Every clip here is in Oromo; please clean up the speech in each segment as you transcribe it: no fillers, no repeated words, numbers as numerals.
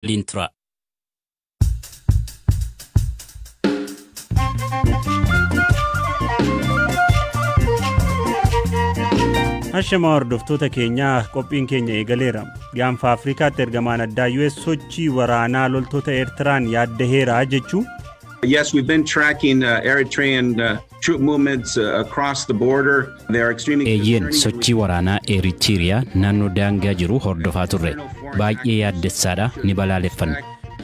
Waliin tura. Hashamaa hordoftoota keenyaa, qophiin keenya eegaleera. Gaanfa Afrikaatti ergamaan addaa US sochii waraanaa loltoota Eertiraan yaaddaheera jechuu. Yes, we've been tracking Eritrean troop movements across the border. They are extremely Eeyyeen, sochii waraanaa Eritiriyaa naannoo daangaa jiru hordofaa turre. Baay'ee yaaddessaadha, ni balaaleffanna.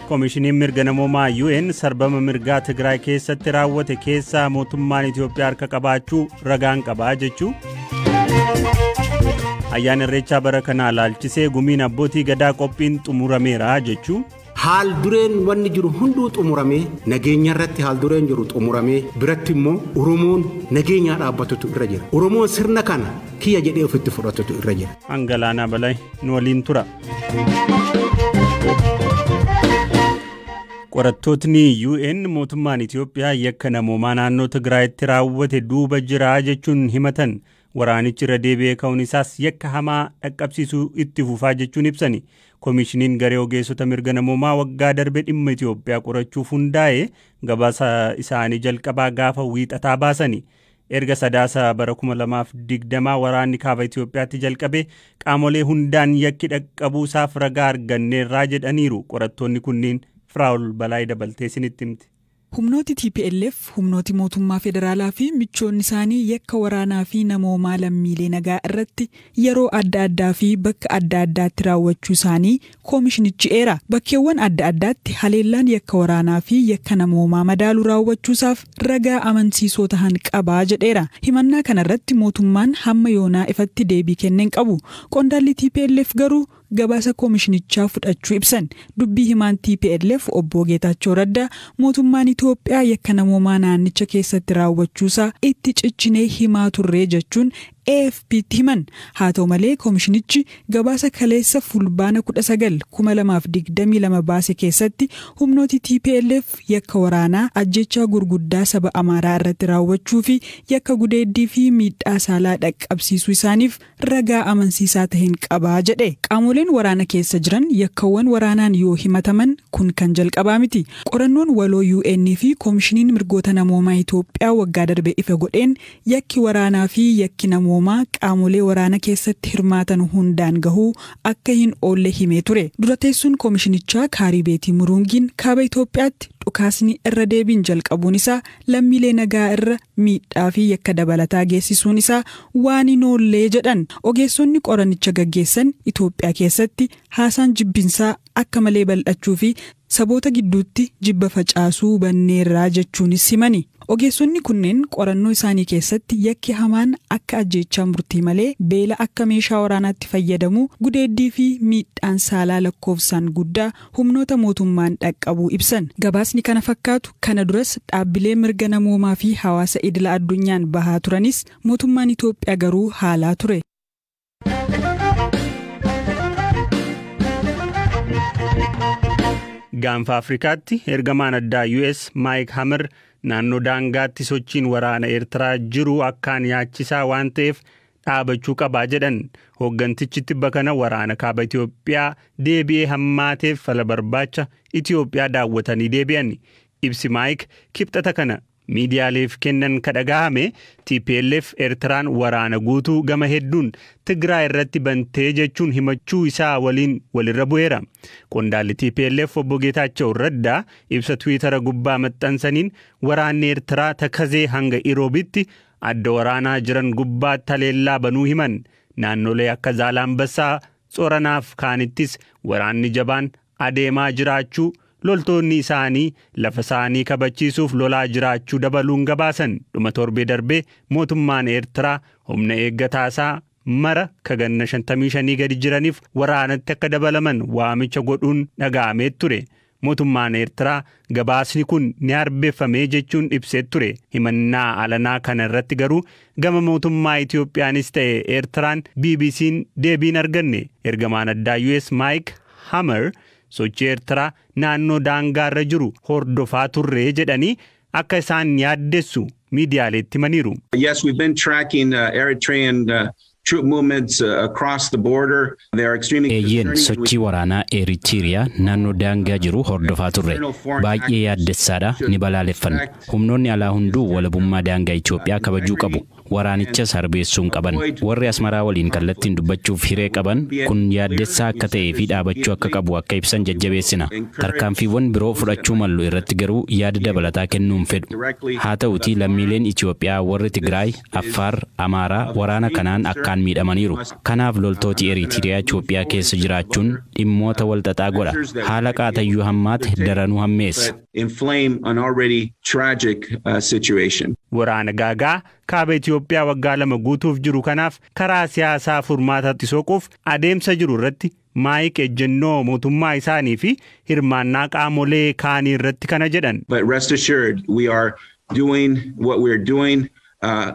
Koomishiniin mirga namoomaa UN sarbama mirgaa Tigraay keessatti raawwate keessaa mootummaan Itoophiyaa harka qabaachuu ragaan qabaa jechuu. Ayyaana Irreechaa bara kanaa laalchisee gumiin abbootii gadaa qophiin xumurameera jechuu. Haal dureen wanni jiru hunduu xumuramee, nageenya irratti haal dureen jiru xumuramee biratti immoo Oromoon nageenyaa dhaabbatutu irra jira. Oromoon sirna kana kiyya jedhee ofitti fudhatutu irra jira. Hangalaanaa Balay nu waliin tura. Qorattootni UN mootummaan Itoophiyaa yakka namoomaa naannoo Tigraayitti raawwate duuba jira jechuun himatan. Waraanichi irra deebi'ee ka'uun isaas yakka hamaa dhaqqabsiisuu itti fufaa jechuun ibsani. Koomishiniin garee ogeessota mirga namoomaa waggaa darbe dhimma Itoophiyaa qorachuuf hundaa'e gabaasa isaanii jalqabaa gaafa Wiixataa baasani. Erga Sadaasa bara 2020 waraanni kaaba Itoophiyaatti jalqabe qaamolee hundaan yakki dhaqqabuusaaf ragaa arganneerraa jedhaniiru qorattoonni kunniin. Firaa'ol Balaayii dabaltee isinitti himti. Humnooti TPLF, humnooti mootummaa federaalaa fi michoonni isaanii yakka waraanaa fi namoomaa lammiilee nagaa irratti yeroo adda addaa fi bakka adda addaatti raawwachuu isaanii koomishinichi eera. Bakkeewwan adda addaatti haleellaan yakka waraanaa fi yakka namoomaa madaalu raawwachuusaaf ragaa amansiisoo tahan qabaa jedheera. Himannaa kanarratti mootummaan hamma yoonaa ifatti deebii kenneen qabu. Qondaalli TPLF garuu gabaasa koomishinichaa fudhachuu ibsan. Dubbii himaan TPLF obbo Geetaachoo Raddaa mootummaan Itoophiyaa yakka namoomaa naannicha keessatti raawwachuusaa itti cichinee himaa turree jechuun AFP'tti himan. Haa ta'u malee, koomishinichi gabaasa kaleessa Fulbaana 19 2022 baase keessatti humnooti TPLF yakka waraanaa, ajjechaa gurguddaa saba Amaaraa irratti raawwachuu fi yakka gudeeddii fi miidhaa saalaa dhaqqabsiisuu isaaniif ragaa amansiisaa taheen qabaa jedhe. Qaamoleen waraana keessa jiran yakkawwan waraanaan yoo himataman kun kan jalqabaa miti. Qorannoon waloo UN fi koomishiniin mirgoota namoomaa Itoophiyaa waggaa darbe ifa godheen yakki waraanaa fi yakki namoomaa qaamolee waraana keessatti hirmaatan hundaan gahuu akka hin oolle himee ture. Dura teessuun koomishinichaa Kaarii Beetii Muruungiin kaaba Itoophiyaatti dhukaasni irra deebiin jalqabuun isaa lammiilee nagaa irra miidhaa fi yakka dabalataa geessisuun isaa waan hin oollee jedhan. Ogeessonni qoranicha gaggeessan Itoophiyaa keessatti haasaan jibbinsaa akka malee bal'achuu fi saboota gidduutti jibba facaasuu banneerraa jechuunis himani. Ogeessonni kunneen qorannoo isaanii keessatti yakki hamaan akka ajjeechaa murtii malee, beela akka meeshaa waraanaatti fayyadamuu, gudeeddii fi miidhaan saalaa lakkoofsaan guddaa humnoota mootummaan dhaqqabuu ibsan. Gabaasni kana fakkaatu kana duras dhaabbilee mirga namoomaa fi hawaasa idila addunyaan bahaa turanis mootummaan Itoophiyaa garuu haalaa ture. Gaanfa Afrikaatti ergamaan addaa US Maayik Hammer naannoo daangaatti sochiin waraana Eertiraa jiru akkaan yaachisaa waan ta'eef dhaabachuu qabaa jedhan. Hooggantichi tibba kana waraana kaaba Itoophiyaa deebi'ee hammaateef fala barbaacha Itoophiyaa daawwatanii deebi'an. Ibsi Maayik Kibxata kana miidiyaaleef kennan kadhagahame TPLF Eertiraan waraana guutuu gama hedduun Tigraay irratti bantee jechuun himachuu isaa waliin walirra bu'eera. Qondaalli TPLF obbo Geetaachoo Raddaa ibsa Tiwiitara gubbaa maxxansaniin waraanni Eertiraa Takazee hanga Iroobitti adda waraanaa jiran gubbaatti haleellaa banuu himan. Naannolee akka Zaalaambassaa, Tsoranaaf kaanittis waraanni jabaan adeemaa jiraachuu, loltoonni isaanii lafa isaanii kabachiisuuf lolaa jiraachuu dabaluun gabaasan. Dhuma torbee darbee mootummaan Eertiraa humna eeggataasaa mara kaganna 55 gadi jiraniif waraanatti akka dabalaman waamicha godhuun dhaga'amee ture. Mootummaan Eertiraa gabaasni kun ni arbeeffame jechuun ibsee ture. Himannaa alanaa kana irratti garuu gama mootummaa Itoophiyaanis ta'e Eertiraan BBC'n deebiin arganne. Ergamaan addaa US Mike Hammer sochii Eertiraa naannoo daangaarra jiru hordofaa turre jedhanii akka isaan yaaddessu miidiyaaleetti himaniiru. Yes, we've been tracking Eritrean troop movements across the border. They are extremely Eeyyeen, concerning. Sochii waraanaa Eritiriyaa naannoo daangaa jiru hordofaa turre. Baay'ee yaaddessaadha, ni balaaleffanna. Humnoonni alaa hunduu walabummaa daangaa Itoophiyaa kabajuu qabu. Waraanichas harbeessuu hin qaban. Warri Asmaraa waliin kallattiin dubbachuuf hiree qaban kun yaaddessaa akka ta'ee fi dhaabachuu akka qabu akka ibsan jajjabeessina. Tarkaanfiiwwan biroo fudhachuu mallu irratti garuu yaada dabalataa kennuu hin fedhu. Haa ta'utii lammiileen Itoophiyaa warri Tigraay, Affaar, Amaaraa waraana kanaan akkaan miidhamaniiru. Kanaaf loltooti Eritiriyaa Itoophiyaa keessa jiraachuun dhimmoota wal xaxaa godha. Haala qaatayyuu hammaate daranuu hammeessa. But inflame an already tragic situation. Waraana gaagaa kaaba Itoophiyaa waggaa 2 guutuuf jiru kanaaf karaa siyaasaa furmaatatti soquuf adeemsa jiru irratti Maayik ejjennoo mootummaa isaanii fi hirmaannaa qaamolee kaanii irratti kana jedhan. But rest assured, we are doing what we're doing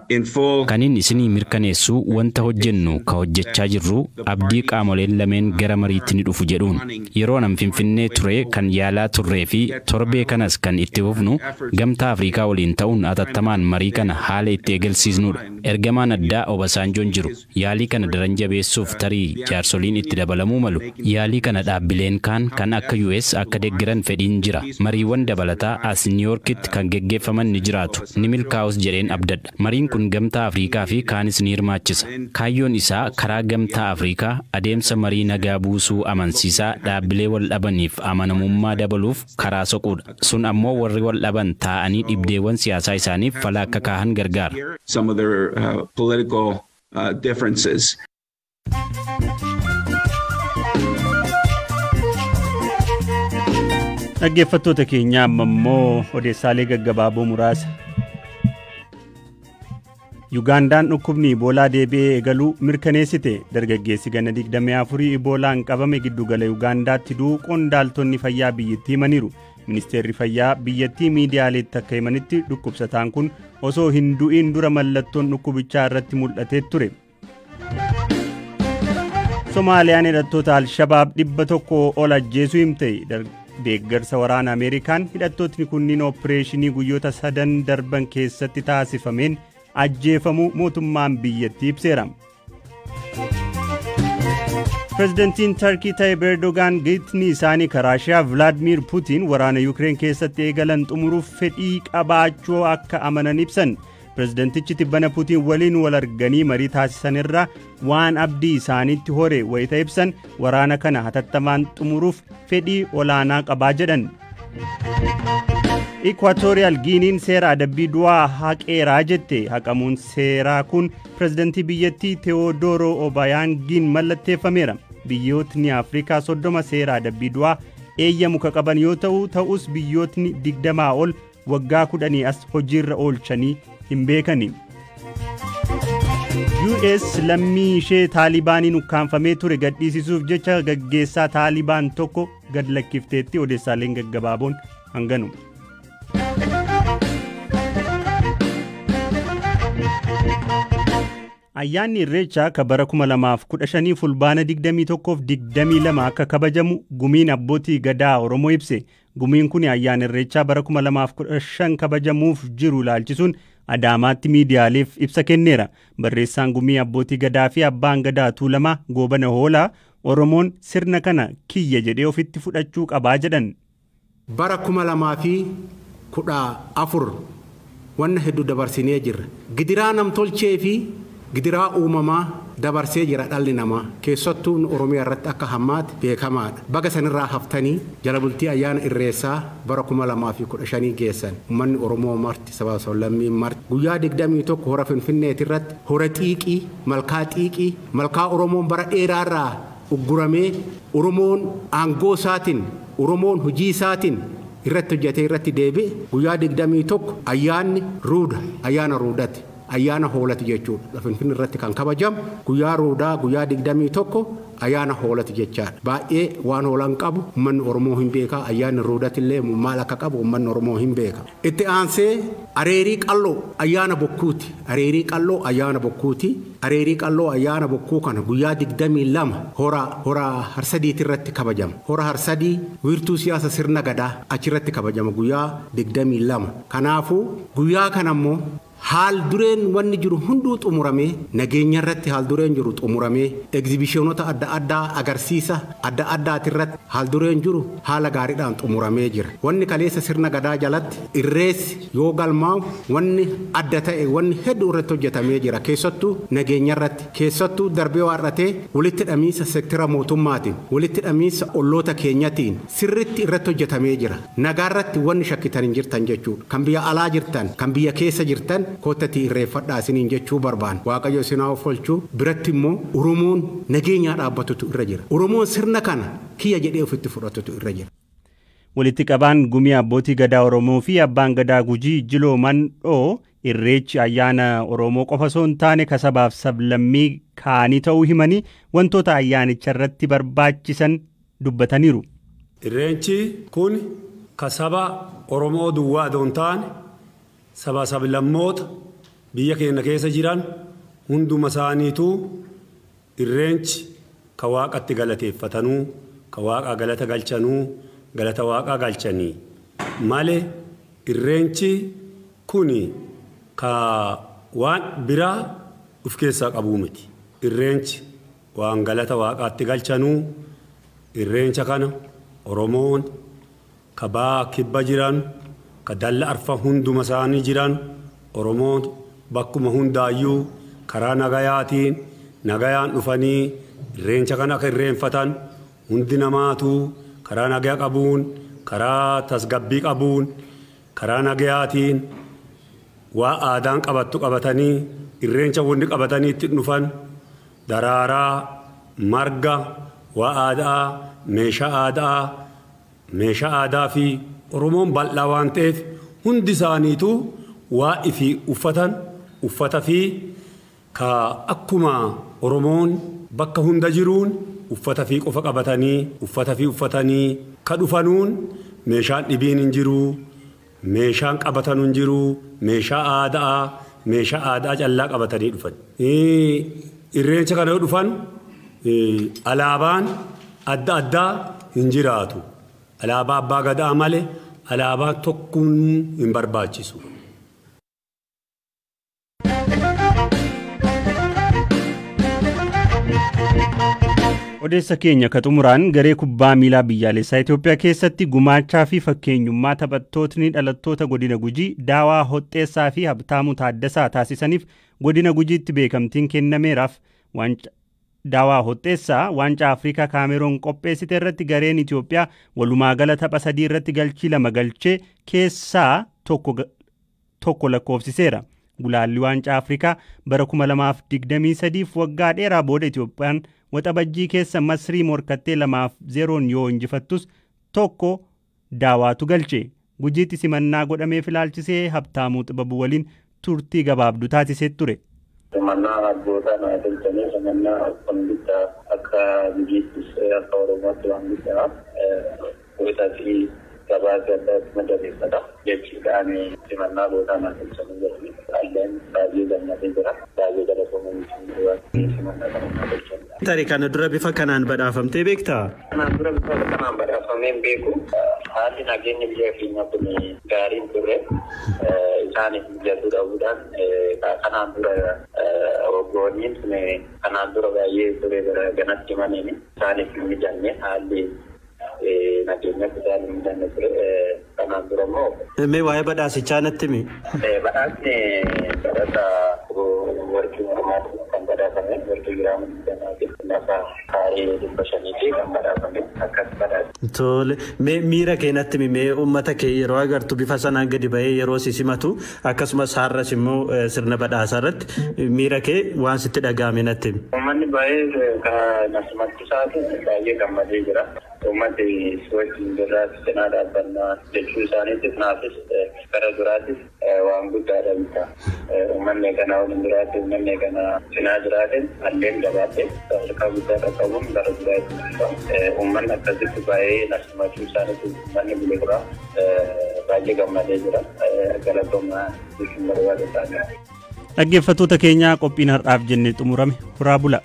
in full. Kanin isinii mirkaneessu wanta hojjennu ka hojjechaa jirru abdii qaamoleen lameen gara mariitti ni dhufu jedhuun. Yeroo nan Finfinnee ture kan yaalaa turree fi torbee kanas kan itti fufnu Gamtaa Afriikaa waliin ta'uun atattamaan marii kana haala itti eegalsiisnudha. Ergamaan addaa Obasaanjoon jiru. Yaalii kana daran jabeessuuf tarii jaarsoliin itti dabalamuu malu. Yaalii kana dhaabbileen kaan kan akka US akka deeggaran fedhiin jira. Mariiwwan dabalataa as New Yorkitti kan geggeeffaman ni jiraatu. Ni milkaa'us jedheen abdadha. Mariin kun Gamtaa Afriikaa fi kaanis ni hirmaachisa. Kaayyoon isaa karaa Gamtaa Afriikaa adeemsa marii nagaa buusuu amansiisaa dhaabbilee wal dhabaniif amanamummaa dabaluuf karaa soquudha. Sun ammoo warri wal dhaban taa'anii dhibdeewwan siyaasaa isaaniif fala akka kaahan gargaara. Some of their political differences. Dhaggeeffattoota keenya, amma immoo odeessaalee gaggabaaboo muraasa. Yugaandaan dhukkubni Iboolaa deebi'ee eegaluu mirkaneessite. Dargaggeessi ganna 24 Iboolaan qabame giddugala Yugaandaatti du'uu qondaaltonni fayyaa biyyattii himaniiru. Ministeerri fayyaa biyyattii miidiyaaleetti akka himanitti, dhukkubsataan kun osoo hin du'in dura mallattoon dhukkubichaa irratti mul'atee ture. Somaaliyaan hidhattoota Alshabaab 100 ol ajjeesuu himte. Deeggarsa waraana Ameerikaan hidhattootni kunniin opereeshinii guyyoota 3 darban keessatti taasifameen ajjeefamuu mootummaan biyyattii ibseera. Pireezidantiin Tarkii Tayyip Erdogaan gitni isaanii kan Raashiyaa Vilaadimir Putin waraana Yukireen keessatti eegalan xumuruuf fedhii qabaachuu akka amanan ibsan. Pireezidantichi tibbana Putin waliin wal arganii marii taasisan irraa waan abdii isaaniitti hore wayita ibsan, waraana kana hatattamaan xumuruuf fedhii olaanaa qabaa jedhan. Ikwaatooriyaal Giiniin seera adabbii du'aa haqeeraa jette. Haqamuun seeraa kun pireezidantii biyyattii Tewoodoro Obayaangiin mallatteeffameera. Biyyootni Afrikaa 30 seera adabbii du'aa eeyyamu ka qaban yoo ta'u, ta'us biyyootni 20 ol waggaa 10 as hojiirra oolchanii hin beekani. US lammii ishee Taalibaaniin ukkaanfamee ture gadhiisisuuf jecha gaggeessaa Taalibaan tokko gad lakkifteetti. Odeessaaleen gaggabaaboon hanganu. Ayyaanni Irreechaa ka bara 2015 Fulbaana 21 fi 22 akka kabajamu gumiin abbootii gadaa Oromoo ibse. Gumiin kun ayyaana Irreechaa bara 2015 kabajamuuf jiru ilaalchisuun Adaamaatti miidiyaaleef ibsa kenneera. Barreessaan gumii abbootii gadaa fi abbaan gadaa Tuulamaa Goobana Hoolaa Oromoon sirna kana kiyya jedhee ofitti fudhachuu qabaa jedhan. Bara 2014 wanna hedduu dabarsinee jirra. Gidiraa namtolchee fi gidiraa uumamaa dabarsee jira dhalli namaa. Keessattuu Oromiyaa irratti akka hammaatti beekamaadha. Baga sanirraa haftanii jala bultii ayyaana Irreessaa bara 2015 geessan. Uummanni Oromoo marti, saba sablammiin marti, guyyaa 21 hora Finfinneeti irratti, hora xiiqii, malkaa xiiqii, malkaa Oromoon bara dheeraarraa ugguramee, Oromoon aangoo isaatiin, Oromoon hojii isaatiin irratti hojjetee irratti deebi'e, guyyaa 21 ayyaanni ruuda, ayyaana ruudati, ayyaana hoolati jechuudha. Finfinnee irratti kan kabajamu guyyaa ruudaa, guyyaa 21 ayyaana hoolati jechaadha. Baay'ee waan hoolaan qabu uummanni Oromoo hin beeka. Ayyaanni ruudati illee maal akka qabu uummanni Oromoo hin beeka. Itti aansee areerii qalloo ayyaana bokkuuti. Areerii qalloo ayyaana bokkuuti. Areerii qalloo ayyaana bokkuu kana guyyaa 22 hora Harsadiiti irratti kabajama. Hora Harsadii, wiirtuu siyaasa sirna gadaa, achirratti kabajama guyyaa 22. Kanaafuu guyyaa kana immoo Haal dureen wanni jiru hunduu xumuramee nageenya irratti haal dureen jiru xumuramee egzibishoonota adda addaa agarsiisa adda addaatirratti haal dureen jiru haala gaariidhaan xumuramee jira. Wanni kaleessa sirna gadaa jalatti irreessi yoo galmaa'u wanni adda ta'e wanni hedduu irratti hojjetamee jira. Keessattuu nageenya irratti keessattuu darbee waarratee walitti dhamiinsa seektara mootummaatiin walitti dhamiinsa olloota keenyatiin sirritti irratti hojjetamee jira. Nagaa irratti wanni shakkitan hin jirtan jechuudha. Kan biyya alaa jirtan kan biyya keessa jirtan koottatii irreeffadhaa isiniin jechuu barbaan. Waaqayyo isin haa oolchu biratti immoo Oromoon nageenyaa dhaabbatutu irra jira. Oromoon sirna kana kiyya jedhee ofitti fudhatutu irra jira. Walitti qabaan gumii abbootii gadaa Oromoo fi abbaan gadaa Gujii Jiloo Mandhoo irreechi ayyaana Oromoo qofa osoo hin taane kasabaaf sablammii kaanii ta'uu himanii wantoota ayyaanicha irratti barbaachisan dubbataniiru. Irreechi kun kasaba Oromoo duwwaa osoo hin taane saba sablammoota biyya keenya keessa jiran hunduma isaaniitu irreenchi ka waaqatti galateeffatanuu ka waaqa galata galchanuu galata waaqaa galchanii malee irreenchi kuni ka waan biraa of keessaa qabuu miti. Irreenchi waan galata waaqaatti galchanuu irreencha kana Oromoon ka baa kibba jiran ka dalla arfa hunduma isaanii jiran Oromoon bakkuma hundaayyuu karaa nagayaatiin nagayaan dhufanii irreencha kana akka irreenfatan hundi namaatu karaa nagaya qabuun karaa tasgabbii qabuun karaa nagayaatiin waa aadaan qabattu qabatanii irreencha wanni qabatanii itti dhufan daraaraa marga waa aadaa meeshaa aadaa fi Oromoon bal'aa waan ta'eef hundi isaaniitu waa ifii uffatan uffata fi ka akkuma Oromoon bakka hunda jiruun uffata fi qofa qabatanii uffata fi uffatanii ka dhufanuun meeshaan dhibiin hin jiru meeshaan qabatan hin jiru meeshaa aadaa callaa qabatanii dhufan. Irreencha kana yoo dhufan alaabaan adda addaa hin jiraatu. Alaabaa abbaa gadaa malee alaabaan tokkoon hin barbaachisu. Odeessa keenya ka xumuraan garee kubbaa miilaa biyyaalessaa Itoophiyaa keessatti gumaachaa fi fakkeenyummaa taphattootni dhalattoota godina Gujii Daawaa Hoxxeessaa fi Habtaamuu Taaddasaa taasisaniif godina Gujiitti beekamtiin kennameeraaf. Daawaa Hoxxeessaa waancaa Afrikaa Kaameroon qopheessite irratti gareen Itoophiyaa walumaa gala tapha 3 irratti galchii 2 galchee keessaa tokko lakkoofsiseera. Gulaalli waancaa Afrikaa bara 2023 waggaa dheeraa booda Itoophiyaan waxabajjii keessa Masrii morkattee 2-0 yoo injifattus tokko Daawaatu galche. Gujiitti simannaa godhameef ilaalchisee Habtaamuu Xibabuu waliin turtii gabaabduu taasisee ture. Simannaa abbootaa naa tolchanii simannaa kun guddaa akka Gujiittis akka Oromootti waan guddaa gootaa fi gabaasa addaatti madabeeffata jechuudhaan simannaa gootaa naa tolchanii jirani. Alleen baay'ee gammadee jira. Baay'ee galatoomanii simannaa kana naa tolchanii. Tarii kana dura bifa kanaan badhaafamtee beektaa? Kanaan dura bifa kanaan badhaafamee hin beeku. Haalli nageenya biyya keenyaa kun gaariin turre isaaniif mijatuu dhabuudhaan kanaan dura waggoonni sun kanaan dura baay'ee ture ganatti himaniin isaaniif hin mijanne haalli nageenya isaan hin mijanne ture kanaan dura immoo. Mee waa'ee badhaasichaa natti himi. Badhaasni badhaasa warqii mormaati kan badhaafame warqii giraama 20 lafa kaaree 500 kan badhaafame akkas badhaasa. Tole mee miira kee natti himi mee uummata kee yeroo agartu bifa sanaan gadi bahee yeroo si simatu akkasumas har'as immoo sirna badhaasaa irratti miira kee waan sitti dhaga'ame natti himi. Uummanni baay'ee kan na simachiisaatiin baay'ee gammadee jira. Uummati si wajjin jirraas cinaa dhaabbannaa jechuu isaaniitis naafis gara duraatis waan guddaadha bita. Uummanni kana waliin jiraate uummanni kana cinaa jiraate alleen jabaate sadarkaa guddaa qaqqabuun gara duraatti dhufa. Uummanni akkasitti baay'ee na simachuu isaaniitis uummanni Bulee Horaa baay'ee gammadee jira. Galatooma jechuun barbaada isaanii. Dhaggeeffattoota keenyaa qophiin har'aaf jennee xumurame horaa bula.